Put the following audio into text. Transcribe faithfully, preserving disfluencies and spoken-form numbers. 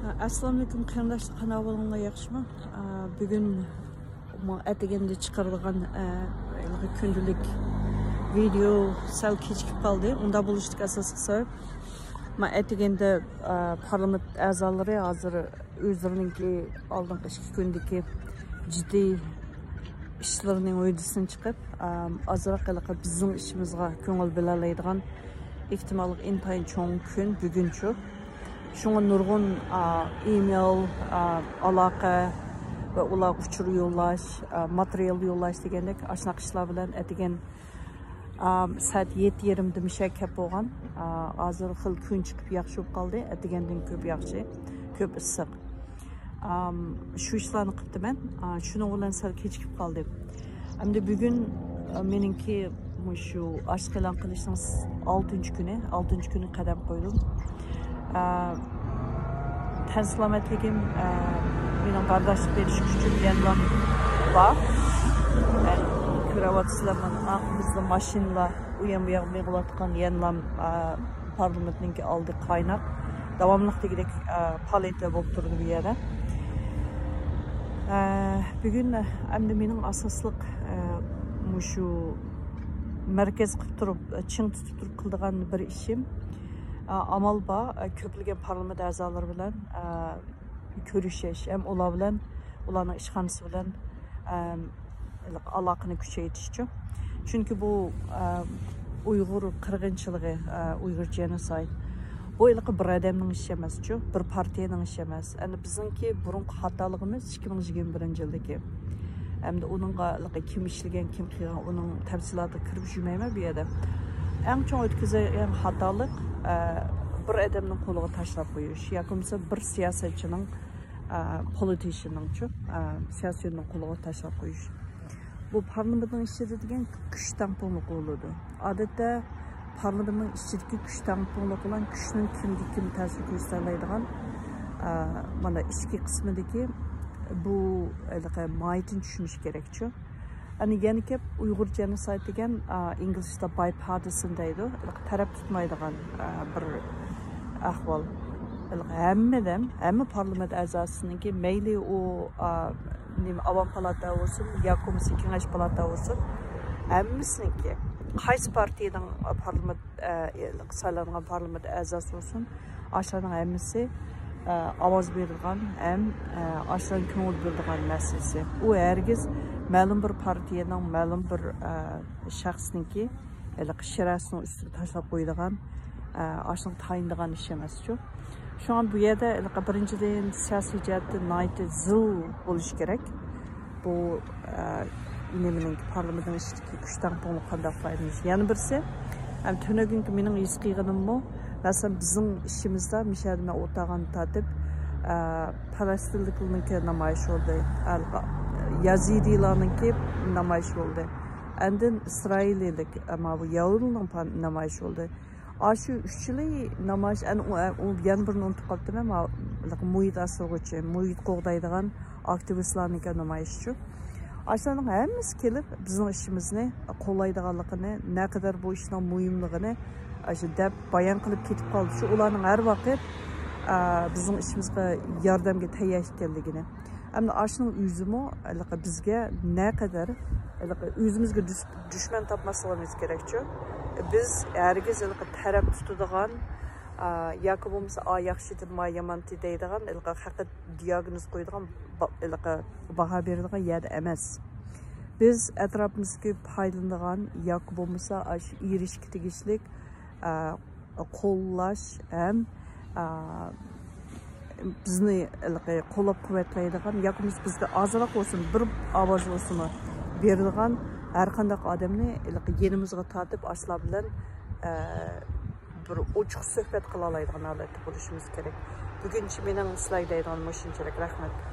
ئەسسالامۇئەلەيكۇم قېرىنداشلار، قانداق ئەھۋالىڭلار، ياخشىمۇ؟ ئە، بۈگۈن مۇ-، ئەتىگەندە چىقىرىلغان، ئە، ھېلىقى كۈندىلىك ۋىدېو سەل كېچىكىپ قالدى. ئۇنداق بولۇشتىكى ئاساسلىق سەۋەب، مانا ئەتىگەندە، ئە، پارلامېنت ئەزالىرى ھازىر ئۆزلىرىنىڭكى ئالدىنقى ئىككى كۈندىكى جىددىي ئىشلىرىنىڭ ھۆددىسىدىن چىقىپ، ئە، ئازراق ھېلىقى بىزنىڭ ئىشىمىزغا كۆڭۈل بۆلەلەيدىغان ئېھتىماللىق ئىنتايىن چوڭ كۈن بۈگۈنچۇ. شۇڭا نۇرغۇن، ئا، ئىمېيل، ئا، ئالاقە ۋە ئۇلارغا ئۇچۇر يوللاش، ئا، ماتېرىيال يوللاش دېگەندەك ئاشۇنداق ئىشلار بىلەن ئەتىگەن، ئا، سائەت يەتتە يېرىمدە مۇشۇ يەرگە كەپ بولغان. ئا، ھازىر خېلى كۈن چىقىپ ياخشى بولۇپ قالدى. ئەتىگەندىن كۆپ ياخشى، كۆپ ئىسسىق. ئام، شۇ ئىشلارنى قىپتىمەن. ئا، شۇنىڭ بىلەن سەل كېچىكىپ قالدى. ئەمدى بۈگۈن، ئا، مېنىڭكى مۇشۇ ئاشلىق ئېلان قىلىشنىڭ س-، ئالتىنچى كۈنى، ئالتىنچى كۈنى قەدەم قويدۇم. ئا، تەن سالامەتلىكىم، ئا، مېنىڭ بەرداشلىق بېرىش كۈچۈم يەنىلا بار. يەنى كۆرۈۋاتىسىلەر، مانا ئارقىمىزدا ماشىنىلار، ئۇ يان بۇ ياققا مېڭىۋاتقان يەنىلا، ئا، پارلامېنتنىڭكى ئالدى قايناق. داۋاملىق دېگۈدەك، ئە، پائالىيەتلەر بولۇپ تۇرىدۇ بۇ يەردە. ئە، بۈگۈن ئەمدى مېنىڭ ئاساسلىق، ئە، مۇشۇ مەركەز قىلىپ تۇرۇپ، چىڭ تۇتۇپ تۇرۇپ قىلىدىغان بىر ئىشىم، ئە، ئامال بار، ئە، كۆپلىگەن پارلامېنت ئەزالىرى بىلەن، ئە، كۆرۈشۈش، ھەم ئۇلار بىلەن، ئۇلارنىڭ ئىشخانىسى بىلەن، ئەم، ئالاقىنى كۈچەيتىشچۇ. چۈنكى بۇ، ئەم، ئۇيغۇر قىرغىنچىلىقى، ئە، ئۇيغۇر جېنوسايد. بۇ ھېلىقى بىر ئادەمنىڭ ئىشى ئەمەسچۇ، بىر پارتىيەنىڭ ئىشى ئەمەس. ئەنە بىزنىڭكى بۇرۇنقى خاتالىقىمىز ئىككى مىڭ يىگىرمە بىرىنچى يىلدىكى. ئەمدى ئۇنىڭغا ھېلىقى كىم ئىشلىگەن، كىم قىلغان، ئۇنىڭ تەپسىلاتىغا كىرىپ يۈرمەيمەن بۇ يەردە. ئەڭ چوڭ ئۆتكۈزگەن خاتالىق، ئە، بىر ئادەمنىڭ قولىغا تاشلاپ قويۇش ياكى بولمىسا بىر سىياسەتچىنىڭ، ئە، پولىتىشننىڭچۇ، ئە، سىياسىيوننىڭ قولىغا تاشلاپ قويۇش. بۇ پارلامېنتنىڭ ئىچىدە دېگەن كۈچ تەڭپۇڭلۇقى بولىدۇ. ئادەتتە پارلامېنتنىڭ ئىچىدىكى كۈچ تەڭپۇڭلۇق بىلەن كۈچنىڭ كىمگە كىم تەسىر كۆرسىتەلەيدىغان، ئە، مانا ئىچكى قىسمىدىكى بۇ ھېلىقى ماھىيىتىنى چۈشىنىش كېرەكچۇ. ئەنە يەنە كەپ ئۇيغۇر جېنوسايد دېگەن، ئا، ئىنگلىزچىدا بايپارتىسن دەيدۇ. تەرەپ تۇتمايدىغان، ئا، بىر ئەھۋال. ھەممىدىن، ھەممە پارلامېنت ئەزاسىنىڭكى، مەيلى ئۇ، ئا، نېمە، ئاۋام پالاتا بولسۇن ياكى بولمىسا كېڭەش پالاتا بولسۇن، ھەممىسىنىڭكى، قايسى پارتىيەنىڭ پارلامېنت ئە، سايلانغان پارلامېنت ئەزاسى بولسۇن، ئاشۇلارنىڭ ھەممىسى، ئە، ئاۋاز بېرىدىغان ھەم، ئە، ئاشۇلارنىڭ كۆڭۈل بۆلىدىغان مەسىلىسى. ئۇ ھەرگىز مەلۇم بىر پارتىيەنىڭ، مەلۇم بىر، ئە، شەخسنىڭكى ھېلىقى شىرەسىنىڭ ئۈستىگە تاشلاپ قويىدىغان، ئە، ئاشۇنىڭغا تايىنىدىغان ئىش ئەمەسچۇ. شۇڭا بۇ يەردە ھېلىقى بىرىنچىدىن سىياسىي جەھەتتىن ناھايىتى زىل بولۇشى كېرەك. بۇ، ئە، نېمىنىڭ، پارلامېنتنىڭ ئىچىدىكى كۈچ تەڭپۇڭلۇقى قانداق پايدىلىنىش؟ يەنە بىرسى، ئەم، تۈنۈگۈنكى مېنىڭ ھېس قىلغىنىممۇ، مەسىلەن، بىزنىڭ ئىشىمىزدا مىشەدە مەن ئولتۇرغاندىن تارتىپ، ئە، پەلەستىنلىكلەرنىڭكى نامايىش بولدى، ئە، يازىدىيلارنىڭكى نامايىش بولدى. ئاندىن ئىسرائىلىيلىك، ئە، ماۋۇ يەھۇدىيلارنىڭ پا-، نامايىش بولدى. ئاشۇ ئۈچىلا نامايىش، ئەنە ئۇ، ئۇ يەنە بىرىنى ئۇنتۇپ قاپتىمەن، ماۋۇ مۇھىت ئاسرىغۇچى، مۇھىت قوغدايدىغان ئاكتىۋىستلارنىڭكى نامايىشىچۇ. ئاشۇلارنىڭ ھەممىسى كېلىپ بىزنىڭ ئىشىمىزنى قوللايدىغانلىقىنى، نەقەدەر بۇ ئىشنىڭ مۇھىملىقىنى ئاشۇ دەپ بايان قىلىپ كېتىپ قالدى. شۇ ئۇلارنىڭ ھەر ۋاقىت، ئە، بىزنىڭ ئىشىمىزغا ياردەمگە تەييار ئىكەنلىكىنى. ئەمدى ئاشۇنىڭ ئۆزىمۇ ھېلىقى بىزگە نەقەدەر ھېلىقى ئۆزىمىزگە دۈس-، دۈشمەن تاپماسلىقىمىز كېرەكچۇ. بىز ھەرگىز ھېلىقى تەرەپ تۇتىدىغان، ئا، ياكى بولمىسا، ئا، ياخشى دېدى، ما يامان دېدى دەيدىغان، ھېلىقى ھەققىدە دىياگنوز قويىدىغان، با-، ھېلىقى باھا بېرىدىغان يەردە ئەمەس. بىز ئەتراپىمىزدىكى پايدىلىنىدىغان ياكى بولمىسا، ئاشۇ ئېرىشىشكە تېگىشلىك، ئا، قوللاش ھەم، ئا، بىزنى ھېلىقى قوللاپ قۇۋۋەتلەيدىغان ياكى بولمىسا بىزگە ئازراق بولسۇن، بىر ئاۋاز بولسىمۇ بېرىدىغان ھەر قانداق ئادەمنى ھېلىقى يېنىمىزغا تارتىپ، ئاشۇلار بىلەن، ئە، بىر ئوچۇق سۆھبەت قىلالايدىغان ھالەتتە بولۇشىمىز كېرەك. بۈگۈنچە مېنىڭ سىلەر دەيدىغىنىم مۇشۇنچىلىك. رەھمەت.